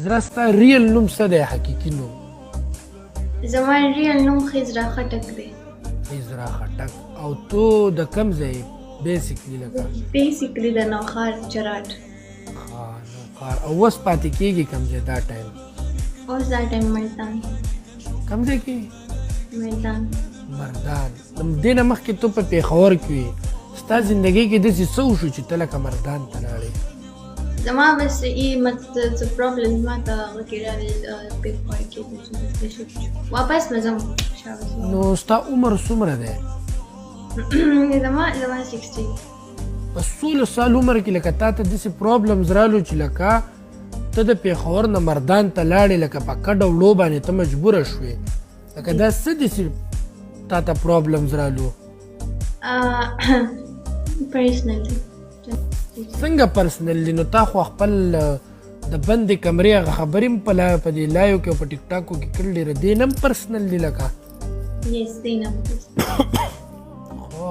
زړه ستا ریل نوم څه دی، حقیقي نوم؟ زما ریل نوم خضرا خټک دی. خضرا خټک. او تو د کم ځای بیسیکلی؟ لکه بیسیکلی د نوښار چراټ. ښه، نوښار. او اوس پاتې کېږي کم ځای دا ټایم؟ اوس دا ټایم مردان. کم ځای کې؟ مردان. مردان. دې نه مخکې ته په پېښور کې وې، ستا زندګۍ کې داسې څه وشو چې ته لکه مردان ته لاړې؟ زما بس ای مت څه پرابلم ما ته هغه کې راغی پېښور کې، واپس به ځم. نو ستا عمر څومره دی؟ زما 16. په 16 سال عمر کې لکه تا ته داسې پرابلمز رالو چې لکه ته د پېښور نه مردان ته لاړې، لکه په کډه وړو باندې ته مجبوره شوې، لکه دا څه داسې تا ته پرابلمز رالو؟ پرسنل. څنګه پرسنل؟ نو تا خو خپل د بندې کمرې هغه خبرې هم په په دې لایو کې او په ټیک ټاکو کې کړل، ډېره دې نه هم پرسنل دي لکه؟ یس، دې نه. خو